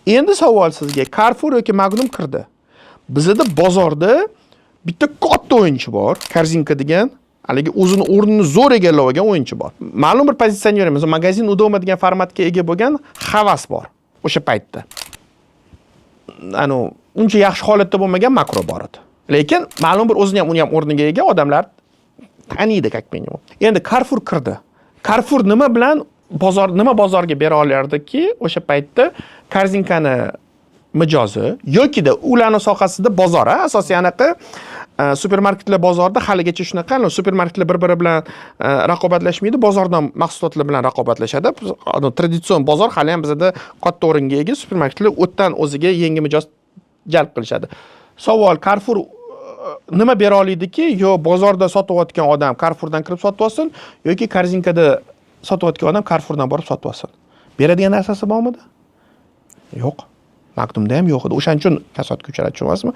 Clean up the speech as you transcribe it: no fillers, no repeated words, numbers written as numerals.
Endi savol sizga: Carrefour yoki Magnum kirdi. Bizada bozorda bitta katta o'yinchi bor, Korzinka degan, haligi o'zini o'rnini zo'r egallab olgan o'yinchi bor. Ma'lum bir позиционирование, masalan, магазин у дома degan formatga ega bo'lgan Havas bor o'sha paytda. Anu uncha yaxshi holatda bo'lmagan Makro bor edi. Lekin ma'lum bir o'zini ham, uni ham o'rniga ega, odamlar taniydi как минимум. Endi Carrefour kirdi. Carrefour nima bilan bozor, nima bozorga bera olardiki, o'sha paytda Korzinkani mijozi yokida ularni sohasida bozor, a, asosiy anaqa supermarketlar bozorida haligacha shunaqa, supermarketlar bir biri bilan raqobatlashmaydi, bozordan mahsulotlar bilan raqobatlashadi. Традицион bozor hali ham bizada katta o'ringa ega, supermarketlar o'tdan o'ziga yangi mijoz jalb qilishadi. Savol: Carrefour nima bera oladiki, yo bozorda sotayotgan odam Carrefourdan kirib sotib olsin yoki Korzinkada sotayotgan odam Carrefourdan borib sotib olsin? Beradigan narsasi bormidi? Yo'q. Magnumda ham yo'q edi. O'shaning uchun kasodga uchradi, tushunyapsizmi?